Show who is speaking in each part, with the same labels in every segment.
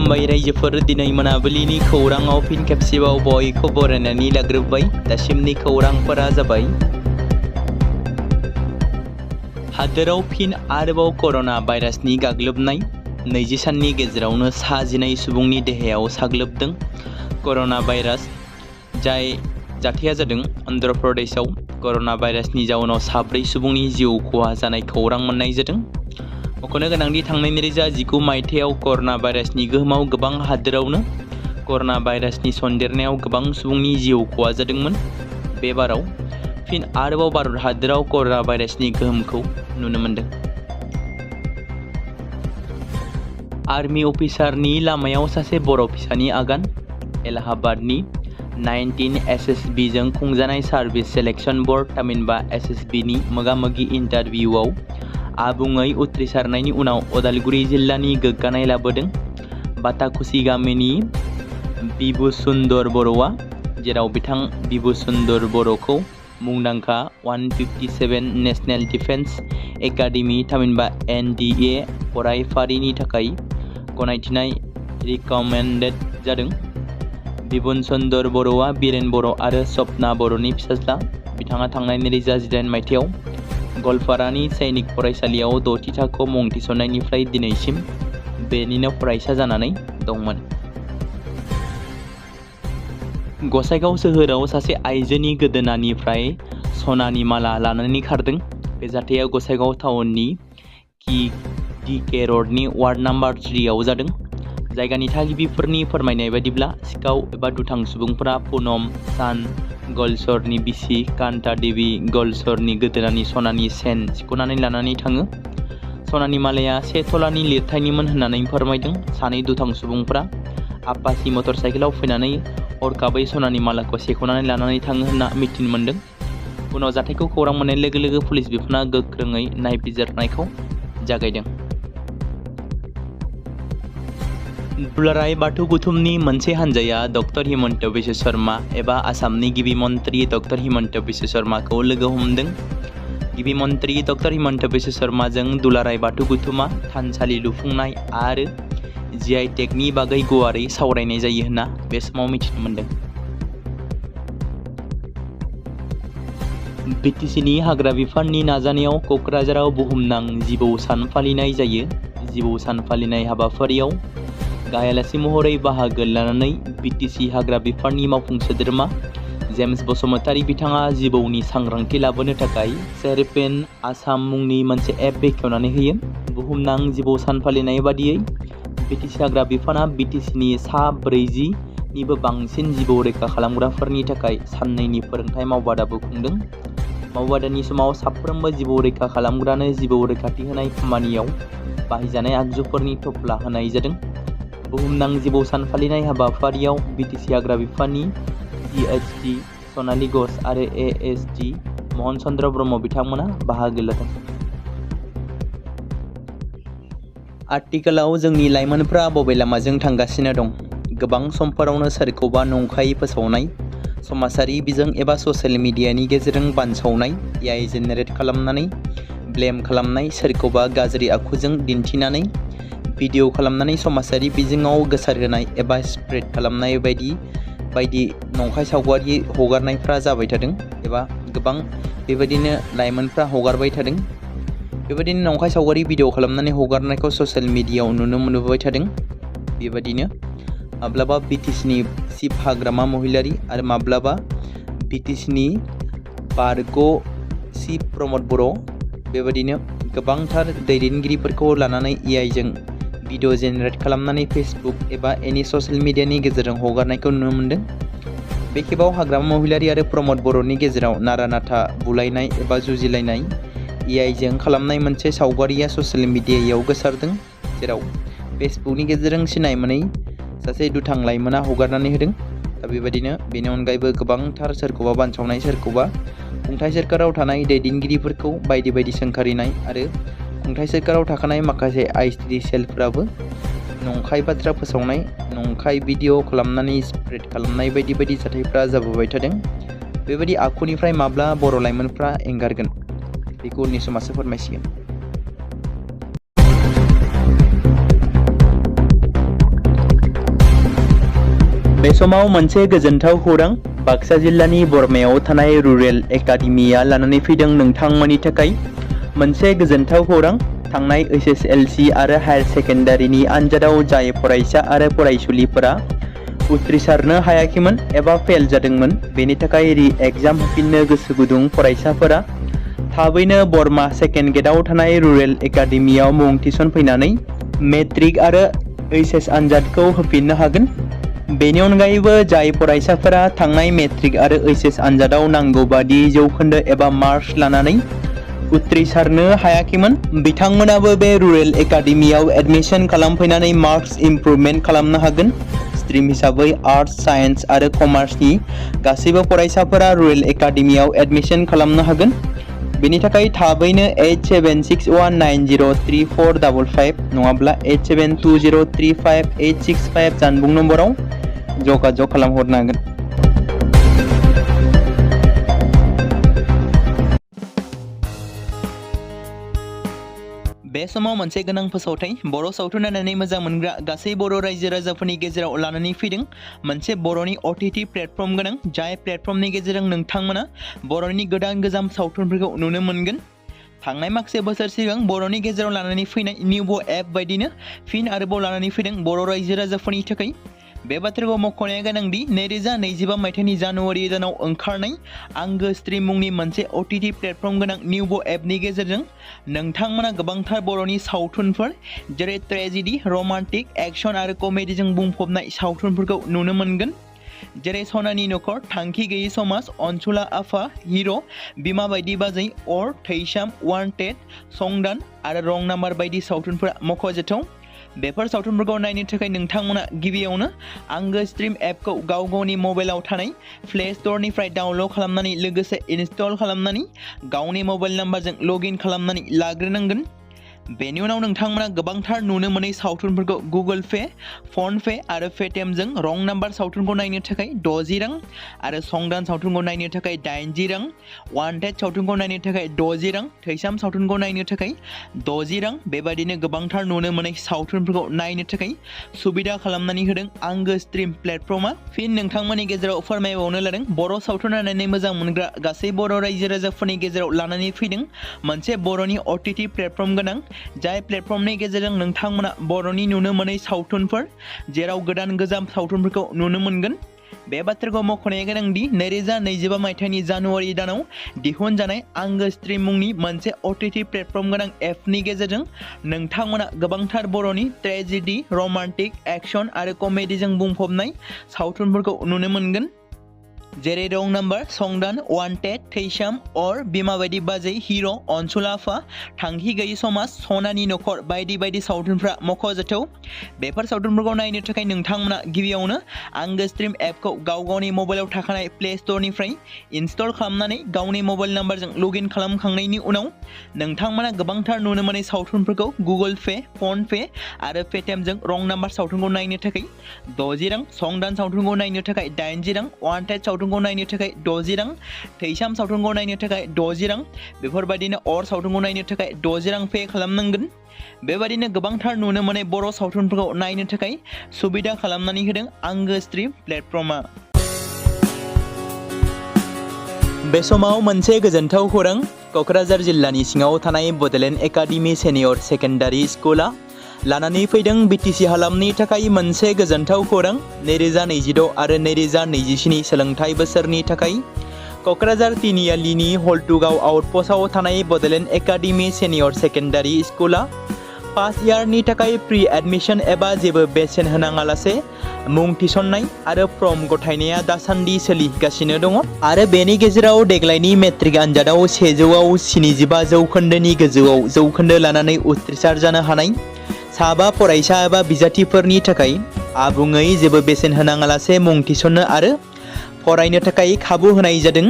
Speaker 1: खुलुमबाय रायजोफोर दिनै मोनाबिलिनि खौराङाव फिन खेबसेबाव बयखौ बरायनानै लाग्रोबाय। दासिमनि खौरांफोरा जाबाय हादोराव फिन आरोबाव कर'ना भाइरासनि गाग्लोबनाय 20 साननि गेजेरावनो 19 सुबुंनि देहायाव साग्लोबदों कर'ना भाइरास। जाय जाथाया जादों अन्ध्र प्रदेशआव कर'ना भाइरासनि जाउनाव 4 सुबुंनि जिउ खहा जानाय खौरां मोननाय जादों। मख'नो गोनांदि थांनाय 2019 मायथाइयाव कर'ना भाइरासनि गोहोमाव गोबां हादोरावनो कर'ना भाइरासनि सन्देरनायाव गोबां सुबुंनि जिउ खहा जादोंमोन। बे बाराव फिन आरोबाव भारत हादोराव कर'ना भाइरासनि गोहोमखौ नुनो मोनदों। आर्मि अफिसारनि लामायाव सासे बर' फिसानि आगान। एलाहाबादनि 19 SSB जों खुंजानाय सार्भिस सेलेक्शन बर्ड थामहिनबा SSB नि मोगा-मोगि इन्टारभिउआव आबुङै उथ्रिसारनायनि उनाव उदालगुरि जिल्लानि गोग्गानाय लाबोदों बाताकुसि गामिनि बिबुसुन्दर बर'आ, जेराव बिथां बिबुसुन्दर बर'खौ मुंदांखा 157 नेशनेल डिफेन्स एकाडेमि थामहिनबा NDA फरायफारिनि थाखाय गनायथिनाय रिकमेन्डेड जादों। बिबुसुन्दर बर'आ बिरेन बर' आरो सपना बर'नि फिसाज्ला। बिथाङा थांनाय 2018 मायथाइयाव गवालपारानि सैनिक फरायसालियाव 6थि थाखोआव मुं थिसननायनिफ्राय दिनैसिम बेनिनो फरायसा जानानै दंमोन। गसाइगाव सोहोराव सासे आइजोनि गोदोनानिफ्राय सनानि माला लानानै खारदों। बे जाथाया गसाइगाव टाउननि DK र'डनि वार्ड नाम्बार 3 आव जादों। जायगानि थागिबिफोरनि फोरमायनाय बायदिब्ला सिखाव एबा दुथां सुबुंफोरा पुनम सान गलसरनि बिसि कान्ता देवी गलसरनि गोदोनानि सनानि चेन सिख'नानै लानानै थाङो। सनानि मालाया 1 तलानि लिरथायनिमोन होननानै फोरमायदों। सानै दुथां सुबुंफोरा आपाची मटर साइकेलाव फैनानै हरखाबै सनानि मालाखौ सेख'नानै लानानै थाङो होनना मिथिनो मोन्दों। उनाव जाथायखौ खौरां मोननाय लोगो लोगो पुलिस बिफाना गोख्रोङै नायबिजिरनायखौ जागायदों। दुलाराय बाथौ गौथुमनि मोनसे हान्जाया डक्टर हिमन्त बिश्व शर्मा एबा आसामनि गिबि मन्त्रि डक्टर हिमन्त बिश्व शर्माखौ लोगो हमदों। गिबि मन्त्रि डक्टर हिमन्त बिश्व शर्माजों दुलाराय बाथौ गौथुमा थानसालि लुफुंनाय आरो GI टेगनि बागै गुवारै सावरायनाय जायो होनना बे समाव मिथिनो मोन्दों। BTCनि हाग्रा बिफाननि नाजानायाव क'क्राझाराव बुहुमनां जिबौ सान फालिनाय जायो। जिबौ सान फालिनाय हाबाफारियाव गाहायालासि महरै बाहागो लानानै BTC हाग्रा बिफाननि मावफुं सोद्रोमा जेम्स बसुमतारी बिथाङा जिबौनि सांग्रांथि लाबोनो थाखाय सेरपेन आसाम मुंनि मोनसे एप बेखेवनानै होयो। बुहुमनां जिबौ सान फालिनाय बादियै BTC हाग्रा बिफाना BTCनि सा 40 निबो बांसिन जिबौ रैखा खालामग्राफोरनि थाखाय साननैनि फोरोंथाय मावबादाबो खुंदों। मावबादानि समाव साफ्रोमबो जिबौ रैखा खालामग्रानो जिबौ रैखाथि होनाय खामानियाव बाहायजानाय आगजुफोरनि थफ्ला होनाय जादों। बुहुमनां जिबौ सान फालिनाय हाबाफारियाव BTC हाग्रा बिफाननि CHD सनालि घोष आरो ASD महन चन्द्र ब्रह्म बिथांमोना बाहागो लादों। आथिखालाव जोंनि लाइमोनफ्रा बबे लामाजों थांगासिनो दं? गोबां समफोरावनो सोरखौबा नंखायै फोसावनाय, समाजारि बिजों एबा ससियेल मिडियानि गेजेरजों बानसावनाय, AI जेनेरेट खालामनानै ब्लेम खालामनाय, सोरखौबा गाज्रि आखुजों दिन्थिनानै भिडिअ खालामनानै समाजारि बिजोङाव गोसारहोनाय एबा स्प्रेड खालामनाय बायदि नंखाय सावगारि हगारनायफ्रा जाबाय थादों एबा गोबां बेबायदिनो लाइमोनफ्रा हगारबाय थादों। बेबायदिनो नंखाय सावगारि भिडिअ खालामनानै हगारनायखौ ससियेल मिडियायाव नुनो मोनबोबाय थादों। बेबायदिनो माब्लाबा BTCनि चिफ हाग्रामा महिलारि आरो माब्लाबा BTCनि बारग' चिफ प्रमद बर' बेबायदिनो गोबांथार दैदेनगिरिफोरखौ लानानै AI जों भिडिअ जेनेरेट खालामनानै फेसबुक एबा एनि ससियेल मिडियानि गेजेरजों हगारनायखौ नुनो मोन्दों। बे खेबाव हाग्रामा महिलारि आरो प्रमद बर'नि गेजेराव नारा नाथा बुलायनाय एबा जुजिलायनाय AI जों खालामनाय मोनसे सावगारिया ससियेल मिडियायाव गोसारदों, जेराव फेसबुकनि गेजेरजों सिनाय मोनै सासे दुथां लाइमोना हगारनानै होदों। दा बेबायदिनो बेनि अनगायैबो गोबांथार सोरखौबा बानसावनाय, सोरखौबा खुंथाइ सोरखाराव थानाय दैदेनगिरिफोरखौ बायदि बायदि सोंखारिनाय आरो खुंथाइ सोरखाराव थाखानाय माखासे ICD सेलफोराबो नंखाय बाथ्रा फोसावनाय, नंखाय भिडिअ खालामनानै स्प्रेड खालामनाय बायदि बायदि जाथायफ्रा जाबोबाय थादों। बेबायदि आखुनिफ्राय माब्ला बर' लाइमोनफ्रा एंगारगोन बेखौ उननि समासो फोरमायसिगोन। बे समाव मोनसे गोजोनथाव खौरां बाक्सा जिल्लानि बरमायाव थानाय रुरेल एकाडेमिया लानानै फैदों नोंथांमोननि थाखाय मोनसे गोजोनथाव खौरां। थांनाय SSLC आरो हायार सेकेन्डारिनि आनजादाव जाय फरायसा आरो फरायसुलिफोरा उथ्रिसारनो हायाखैमोन एबा फेल जादोंमोन, बेनि थाखाय रि एग्जाम होफिननो गोसो गुदुं फरायसाफोरा थाबैनो बरमा सेकेन्ड गेटआव थानाय रुरेल एकाडेमियाव मुं थिसनफैनानै मेट्रिक आरो HS आनजादखौ होफिननो हागोन। बेनि अनगायैबो जाय फरायसाफोरा थांनाय मेट्रिक आरो HS आनजादाव नांगौ बादि जौखोन्दो एबा मार्क्स लानानै उथ्रिसारनो हायाखैमोन, बिथांमोनाबो बे रुरेल एकाडेमियाव एडमिशन खालामफैनानै मार्क्स इमप्रुभमेन्ट खालामनो हागोन। स्ट्रिम हिसाबै आर्ट्स, साइन्स आरो कमार्सनि गासैबो फरायसाफोरा रुरेल एकाडेमियाव एडमिशन खालामनो हागोन। बेनि थाखाय थाबैनो 8761903455 नङाब्ला 8720358665 जानबुं नम्बराव जगाजग खालामहरनो हागोन। बे समाव मोनसे गोनां फोसावथाय बर' सावथुन नायनानै मोजां मोनग्रा गासै बर' रायजो राजाफोरनि गेजेराव लानानै फैदों मोनसे बर'नि OTT प्लेटफर्म गोनां, जाय प्लेटफर्मनि गेजेरजों नोंथांमोना बर'नि गोदान सावथुनफोरखौ नुनो मोनगोन। थांनाय माखासे बोसोर सिगां बर'नि गेजेराव लानानै फैनाय निउबो एप बायदिनो फिन आरोबाव लानानै फैदों बर' रायजो राजाफोरनि थाखाय। बे बाथ्राखौ मख'नाया गोनांदि 2025 मायथाइनि जानुवारि दानाव ओंखारनाय आंगो स्ट्रिम मुंनि मोनसे OTT प्लेटफर्म गोनां निउबो एपनि गेजेरजों नोंथांमोना गोबांथार बर'नि सावथुनफोर जेरै ट्रेजेडि, रमान्टिक, एक्शन आरो कमेडिजों बुंफबनाय सावथुनफोरखौ नुनो मोनगोन। जेरै सनानि नखर, थांखि गैयै समाज, अनसुला आफा, हिर', बिमा बायदि बाजै, अर, थैसाम, वान्टेड, संदान आरो रं नाम्बार बायदि सावथुनफोरा मख'जाथाव। बेफोर सावथुनफोरखौ नायनो थाखाय नोंथांमोना गिबियावनो आंगो स्ट्रिम एपखौ गावनि मबाइलाव थानाय प्ले स्ट'रनिफ्राय डाउनल'ड खालामनानै लोगोसे इनस्टल खालामनानै गावनि मबाइल नाम्बारजों लगइन खालामनानै लाग्रोनांगोन। बेनि उनाव नोंथांमोना गोबांथार नुनो मोनै सावथुनफोरखौ गुगोल पे, फन पे आरो पेटिएमजों रं नाम्बार सावथुनखौ नायनो थाखाय 60 रां आरो संदान सावथुनखौ नायनो थाखाय 80 रां, वान्टेड सावथुनखौ नायनो थाखाय 60 रां, थैसाम सावथुनखौ नायनो थाखाय 60 रां, बेबादिनो गोबांथार नुनो मोनै सावथुनफोरखौ नायनो थाखाय सुबिदा खालामनानै होदों आंगो स्ट्रिम प्लेटफर्मा। फिन नोंथांमोननि गेजेराव फोरमायबावनो लादों बर' सावथुन नायनानै मोजां मोनग्रा गासै बर' रायजो राजाफोरनि गेजेराव लानानै फैदों मोनसे बर'नि OTT प्लेटफर्म गोनां, जाय प्लेटफर्मनि गेजेरजों नोंथांमोना बर'नि नुनो मोनै सावथुनफोर जेराव गोजाम सावथुनफोरखौ नुनो मोनगोन। बे बाथ्राखौ मख'नाया गोनांदि 2025 मायथाइनि जानुवारि दानाव दिहुनजानाय आंगो स्ट्रिम मुंनि मोनसे OTT प्लेटफर्म गोनां एपनि गेजेरजों नोंथांमोना गोबांथार बर'नि ट्रेजेडि, रमान्टिक, एक्शन आरो कमेडिजों बुंफबनाय सावथुनफोरखौ नुनो मोनगोन। जेरै रं नाम्बार, संदान, वान्टेड, थैसाम, अर, बिमा बायदि बाजै, हिर', अनसुला आफा, थांखि गैयै समाज, सनानि नखर बायदि बायदि सावथुनफ्रा मख'जाथाव। बेफोर सावथुनफोरखौ नायनो थाखाय नोंथांमोना गिबियावनो आंगो स्ट्रिम एपखौ गावनि मबाइलाव थाखानाय प्ले स्ट'रनिफ्राय इनस्टल खालामनानै गावनि मबाइल नाम्बारजों लगइन खालामखांनायनि उनाव नोंथांमोना गोबांथार नुनो मोनै सावथुनफोरखौ गुगोल पे, फन पे आरो पेटिएमजों रं नाम्बार सावथुनखौ नायनो थाखाय 60 रां, संदान सावथुनखौ नायनो थाखाय 80 रां, वान्टेड सावथुनखौ नायनो थाखाय 60 रां, थैसाम सावथुनखौ नायनो थाखाय 60 रां, बेफोरबायदिनो अर सावथुनखौ नायनो थाखाय 60 रां पे खालामनांगोन। बेबायदिनो गोबांथार नुनो मोनै बर' सावथुनफोरखौ नायनो थाखाय सुबिदा खालामनानै होदों आंगो स्ट्रिम प्लेटफर्मा। बे समाव मोनसे गोजोनथाव खौरां क'क्राझार जिल्लानि सिङाव थानाय बड'लेण्ड एकाडेमि सिनियर सेकेन्डारि स्कुला लानानै फैदों BTC हालामनि थाखाय मोनसे गोजोनथाव खौरां। 2026 आरो 2027 सोलोंथाइ बोसोरनि थाखाय क'क्राझार तिनिआलिनि हल्टुगाव आउटपस्टआव थानाय बड'लेण्ड एकाडेमि सिनियर सेकेन्डारि स्कुला फार्स्ट इयारनि थाखाय प्रि एडमिशन एबा जेबो बेसेन होनाङालासे मुं थिसननाय आरो फर्म गथायनाया दासान्दि सोलिगासिनो दङ आरो बेनि गेजेराव देग्लायनि मेट्रिक आनजादाव 100आव 75 जौखोन्दोनि गोजौआव जौखोन्दो लानानै उथ्रिसार जानो हानाय साबा फरायसा एबा बिजाथिफोरनि थाखाय आबुङै जेबो बेसेन होनाङालासे मुं थिसननो आरो फरायनो थाखाय खाबु होनाय जादों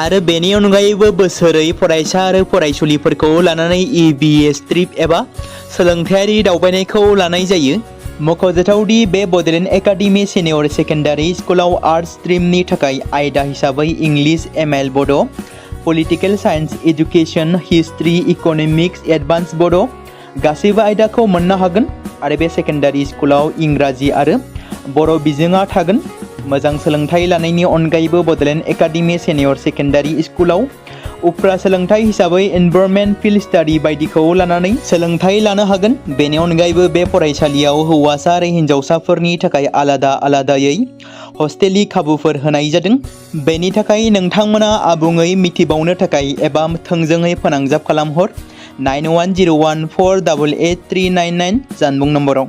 Speaker 1: आरो बेनि अनगायैबो बोसोरै फरायसा आरो फरायसुलिफोरखौ लानानै EBS ट्रिप एबा सोलोंथायारि दावबायनायखौ लानाय जायो। मख'जाथावदि बे बड'लेण्ड एकाडेमि सिनियर सेकेन्डारि स्कुलाव आर्ट्स स्ट्रिमनि थाखाय आयदा हिसाबै इंलिश, ML बड', political science, education, history, economics, advance बड' गासैबो आयदाखौ मोननो हागोन आरो बे सेकेन्डारि स्कुलाव इंराजि आरो बर' बिजोङा थागोन। मोजां सोलोंथाइ लानायनि अनगायैबो बड'लेण्ड एकाडेमि सिनियर सेकेन्डारि स्कुलाव उफ्रा सोलोंथाइ हिसाबै इनभारमेन्ट फिल्ड स्टाडि बायदिखौ लानानै सोलोंथाइ लानो हागोन। बेनि अनगायैबो बे फरायसालियाव हौवासा आरो हिन्जावसाफोरनि थाखाय आलादा आलादायै हस्टेलनि खाबुफोर होनाय जादों। बेनि थाखाय नोंथांमोना आबुङै मिथिबावनो थाखाय एबा थोंजोङै फोनांजाब खालामहर 9101488399 जानबुं नम्बराव।